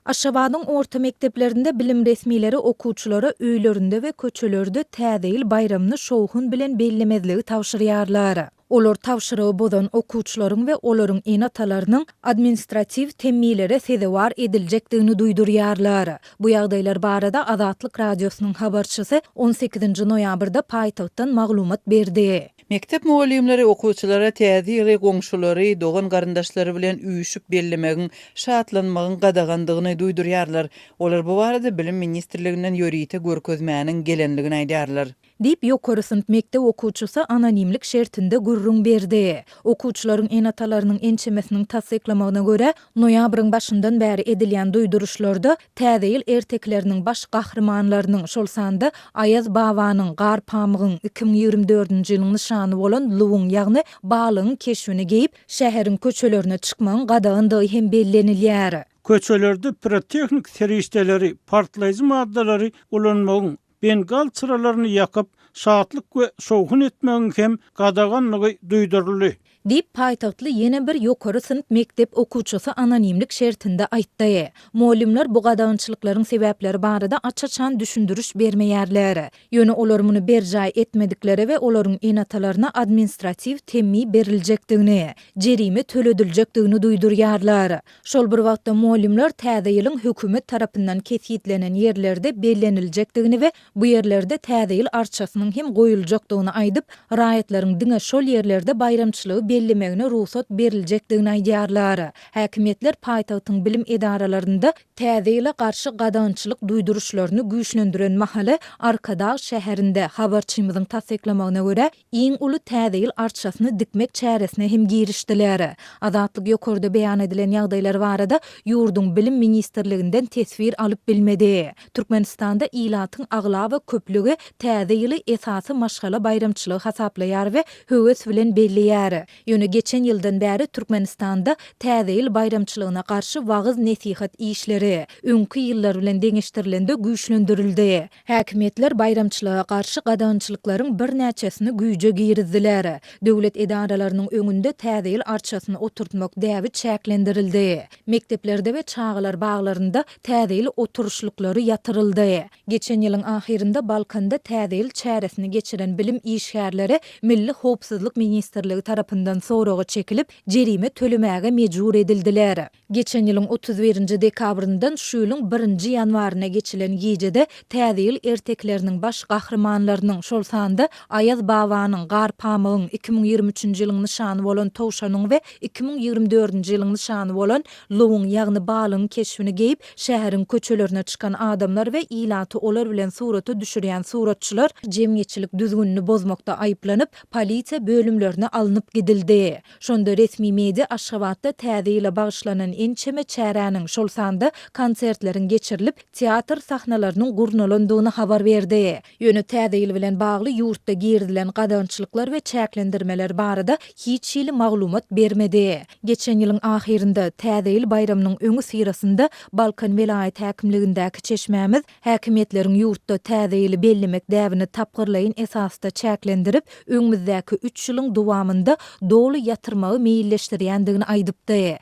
Aşgabadyň orta mekdeplerinde bilim resmileri okuwçylara öýlerinde we köçelerde Täze ýyl baýramyny şowhun bilen bellemezligi tabşyrýarlar. Olar tabşyrygy bozan okuwçylaryň we olaryň ene-atalarynyň administratiw temmilere sezewar ediljekdigini duýdurýarlar. Bu ýagdaýlar barada Azatlyk Radiosynyň habarçysy on sekizinji noýabrda paýtagtdan maglumat berdi. Mekdep mugallymlary okuwçylara Täze ýyly goňşulary, dogan-garyndaşlary bilen üýşüp bellemegiň, şatlanmagyň gadagandygyny duýdurýarlar. Olar bu barada Bilim ministrliginden ýörite görkezmäniň gelendigini aýdýarlar. Diýip, ýokary synp mekdep okuwçysy anonimlik şertinde gürrüň berdi. Okuwçylaryň ene-atalarynyň ençemesiniň tassyklamagyna görä, noýabryň başyndan bäri edilýän duýduryşlarda Täze ýyl ertekileriniň baş gahrymanlarynyň, şol sanda Aýaz babanyň, Garpamygyň, 2024-nji ýylyň nyşany bolan luwuň, ýagny balygyň keşbini geýip, şäheriň köçelerine çykmagyň gadagandygy hem bellenilýär. Köçelerde pirotehnik serişdeleri, partlaýjy maddalary ulanmagyň, bengal çyralaryny ýakyp, şatlyk we şowhun etmegiň hem gadaganlygy duýduryldy. Diýip, paýtagtly ýene bir ýokary synp mekdep okuwçysy anonimlik şertinde aýtdy. Mugallymlar bu gadagançylyklaryň sebäpleri barada aç-açan düşündiriş bermeýärler. Ýöne olar muny berjaý etmediklere we olaryň ene-atalaryna administratiw temmi beriljekdigini, jerime tölediljekdigini duýdurýarlar. Şol bir wagtda mugallymlar täze ýylyň hökümet tarapyndan kesgitlenen ýerlerde belleniljekdigini we Bu ýerlerde Täze ýyl arçasynyň hem goýuljakdygyny aýdyp, raýatlaryň diňe şol ýerlerde baýramçylygy bellemegine rugsat beriljekdigini aýdýarlar. Häkimiýetler paýtagtyň bilim edaralarynda Täze ýyla garşy gadagançylyk duýduryşlaryny güýçlendiren mahaly, Arkadag şäherinde, habarçymyzyň tassyklamagyna görä, iň uly Täze ýyl arçasyny dikmek çäresine hem girişdiler. Azatlyk ýokarda beýan edilen ýagdaýlar barada ýurduň Bilim ministrliginden teswir alyp bilmedi. Türkmenistanda ilatyň aglaba köplügi Täze ýyly esasy maşgala baýramçylygy hasaplaýar we höwes bilen belleýär. Ýöne geçen ýyldan bäri Türkmenistanda Täze ýyl baýramçylygyna garşy wagyz-nesihat işleri, öňki ýyllar bilen deňeşdirilende güýçlendirildi. Häkimiýetler baýramçylyga garşy gadagançylyklaryň birnäçesini güýje girizdiler. Döwlet edaralarynyň öňünde Täze ýyl arçasyny oturtmak däbi çäklendirildi. Mekdeplerde we çagalar baglarynda Täze ýyl oturyşlyklary ýatyryldy. Geçen ýylyň ahyrynda Balkanda Täze ýyl çäresini geçiren bilim işgärleri Milli howpsuzlyk ministrligi tarapyndan soraga çekilip, jerime tölemäge mejbur edildiler. Geçen ýylyň 31 nji dekabryndan şu ýylyň birinji ýanwaryna geçilen gijede Täze ýyl ertekileriniň baş gahrymanlarynyň, şol sanda Aýaz babanyň, Garpamygyň, 2023-nji ýylyň nyşany bolan towşanyň we 2024-nji ýylyň nyşany bolan luwuň, ýagny balygyň keşbini geýip, şäheriň köçelerine çykan adamlar we ilaty olar bilen surata düşürýän suratçylar jemgyýetçilik düzgünini bozmakda aýyplanyp, polisiýa bölümlerine alnyp gidildi. Şonda resmi media Aşgabatda Täze ýyla bagyşlanan ençeme çäräniň, şol sanda konsertleriň geçirilip, teatr sahnalarynyň gurnalandygyny habar berdi. Ýöne Täze ýyl bilen bagly ýurtda girizilen gadagançylyklar we çäklendirmeler barada hiç hili maglumat bermedi. Geçen ýylyň ahyrynda, Täze ýyl baýramynyň öňüsyrasynda Balkan welaýat häkimligindäki çeşmämiz häkimiýetleriň ýurtda Täze ýyly bellemek däbini tapgyrlaýyn esasda çäklendirip, öňümizdäki üç ýylyň dowamynda doly ýatyrmagy meýilleşdirýändigini aýdypdy.